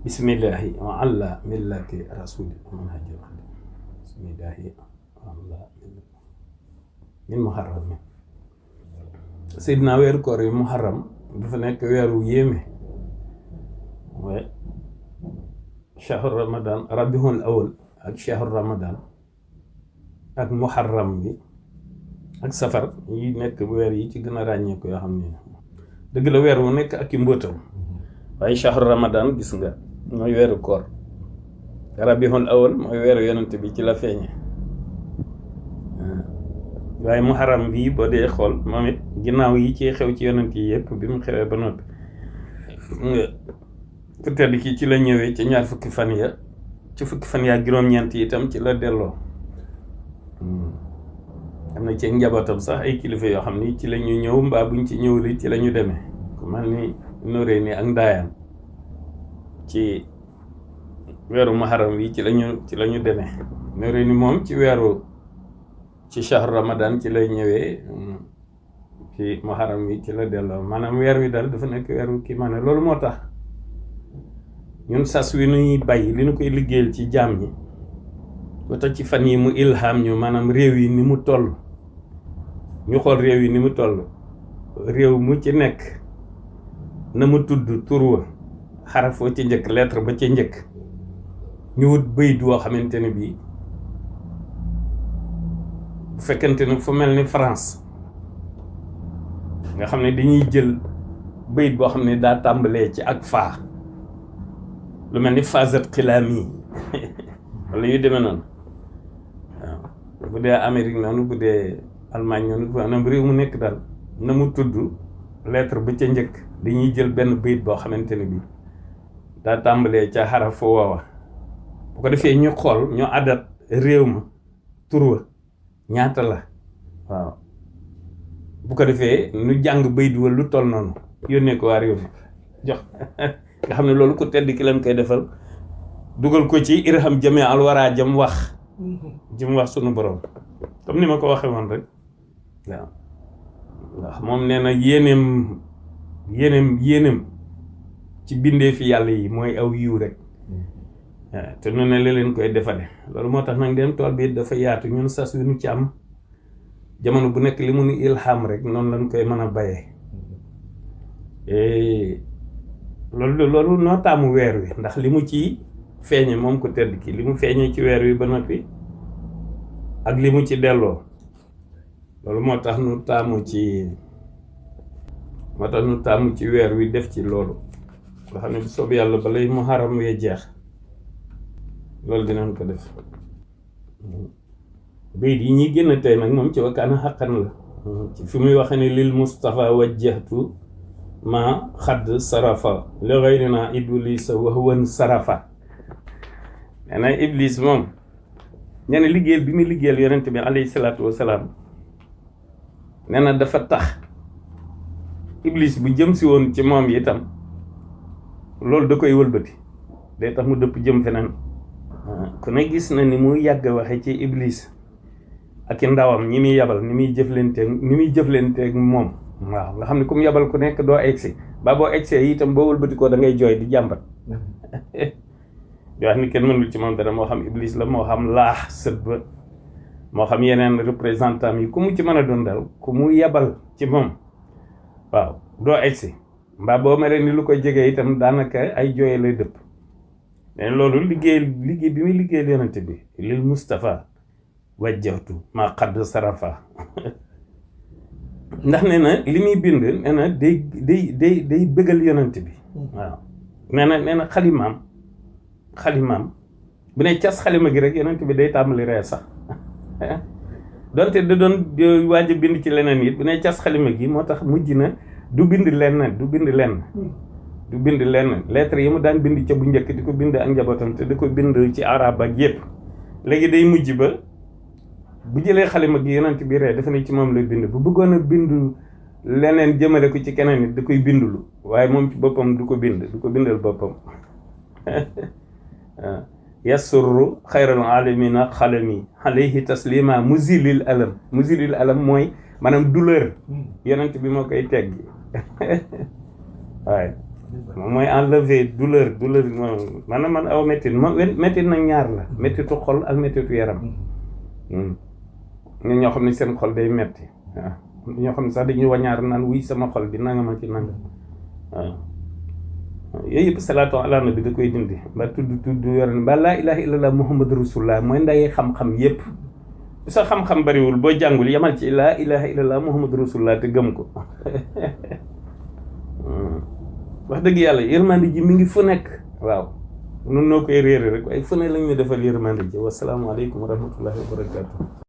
bismillahi wa ala millati rasuli manhajil xadim bismillahi wa ala min muharram Seydina weeru koor yi muharram dafa nekk weeru yéeme mooy shahru ramadan rabiul awal ak shahru ramadan ak muharram bi ak safar yi nekk weer yi ci gën a ràññeeku yoo xam ne dëgg la weer wu nekk ak i mbóotam waaye shahru ramadan gis nga mooy weeru koor rabiul awal mooy weeru yonent bi ci la feeñe waaye muharram bii boo dee xool moom it ginnaaw yi ci xew ci yonent yi yëpp bi mu xewee ba noppi ku tedd ki ci la ñëwee ci ñaar fukki fan ya ci fukki fan ya juróom-ñeent yi itam ci la delloo am na ci njabootam sax ay kilifa yoo xam ni ci la ñu ñëw mbaa buñ ci ñëw li ci la ñu demee ku mel ni Noré ni ak Ndaayaan ci weeru muharram wi ci la ñu demee Noré ni moom ci weeru ci shahr ramadan ci lay ñëwee ci muharram wi ci la delloo maanaam weer wi daal dafa nekk weeru kii maanaam loolu moo tax ñun sas wi nuy bàyyi li ñu koy liggéeyal ci jaam ñi ba tax ci fan yi mu ilham ñu maanaam réew yi ni mu toll ñu xool réew yi ni mu toll réew mu ci nekk na mu tudd tur wa xarafoo ci njëkk lettre ba ci njëkk ñu wut bayit woo xamante ne bii bu fekkente ne fu mel ni France nga xam ne dañuy jël bayit boo xam ne daa tàmbalee ci ak faa lu mel ni fasat xilaam yi wala yu demee noonu waaw bu dee Amérique noonu bu dee Allemagne noonu maanaam réew mu nekk daal na mu tudd lettre ba ca njëkk dañuy jël benn bayit boo xamante ne bii daa tàmbalee ca xarafu woowa bu ko defee ñu xool ñu àddat réew ma tur wa ñaata la waaw bu ko defee nu jàng bayit wa lu toll noonu yónnee ko waa réew mi jox nga xam ne loolu ku tedd ki leen koy defal dugal ko ci irham jame alwara jëm wax sunu borom comme ni ma ko waxee woon rek waaw ndax moom nee na yéeneem ci bindee fi yàlla yi mooy aw yiw rek waaw te noonu la leen koy defale loolu moo tax nag dem tool bi dafa yaatu ñun sas wi nu ci am jamono bu nekk li mu nu ilham rek noonu lañ koy mën a bayee loolu noo taamu weer wi ndax li mu ci feeñe moom ko tedd ki li mu feeñee ci weer wi ba noppi ak li mu ci delloo loolu moo tax nu taamu ci weer wi def ci loolu nga xam ne bu soob yàlla ba lay muharram wee jeex loolu dinañ ko def bayit yi ñuy génn tey nag moom ci wakkaana xaqan la ci fi muy waxe ne lil Mustafa wajjahtu ma xadd sarafa li gayrina iblisa wa huwa sarafa nee na iblis moom nee na liggéeyal bi muy liggéeyal yonent bi alayhi salaatu wasalaam nee na dafa tax iblis bu jëm si woon ci moom itam loolu da koy wëlbati day tax mu dëpp jëm feneen ku ne gis na ni mu yàgg waxe ci iblis ak i ndawam ñi muy yabal ni muy jëflanteeg moom waaw nga xam ne ku mu yabal ku nekk doo egsi ba boo egsee itam boo wëlbati ko da ngay jooy di jàmbat di wax ni kenn mënul ci moom dara moo xam iblis la moo xam laax sët ba moo xam yeneen représentant yi ku mu ci mën a doon daal ku mu yabal ci moom waaw doo egsi mbaa boo meree ni lu koy jegee itam daanaka ay jooye lay dëpp mais loolu liggéey bi muy liggéey yonent bi lil Mustafa wajjahtu ma xadd sarafa ndax nee na li muy bind nee na day bëggal yonent bi waaw nee na xalimaam bu ne cas xalima gi rek yonent bi day tàmbali reer sax donte da doon waaj a bind ci leneen it bu ne cas xalima gi moo tax mujj na du bind lenn lettre yi mu daan bind ca bu njëkk di ko bind ak njabootam te di ko bind ci arab ak yépp léegi day mujj ba bu jëlee xalima gi yonent bi ree dafa ne ci moom lay bind bu bëggoon a bind leneen jëmale ko ci keneen nit da koy bindulu waaye moom ci boppam du ko bindal boppam yasurru xayral alamina xalami alayhi taslima muzilil alam mooy maanaam douleur yonent bi moo koy teggi waaye moom mooy enlever douleur moom man aw méttit méttit nag ñaar la méttitu xol ak méttitu yaram ñun ñoo xam ne seen xol day metti waaw ñoo xam ne sax dañuy wañaar naan wuy sama xol bi nanga ma ci nanga waaw yooyu yëpp salaatu ala nabi da koy dindi ba tudd yoren ba laa ilaha illallah muhammadu rasulullah mooy nday xam-xam yëpp bu sa xam-xam bariwul boo jàngul yamal ci laa ilaha illallah muhammadu rasulullah te gëm ko wax dëgg yàlla yërmande ji mi ngi fu nekk waaw nun noo koy réere rek waaye fu ne lañ ñu defal yërmande ji wasalaamualeykum wa rahmatullahi wa barakatuh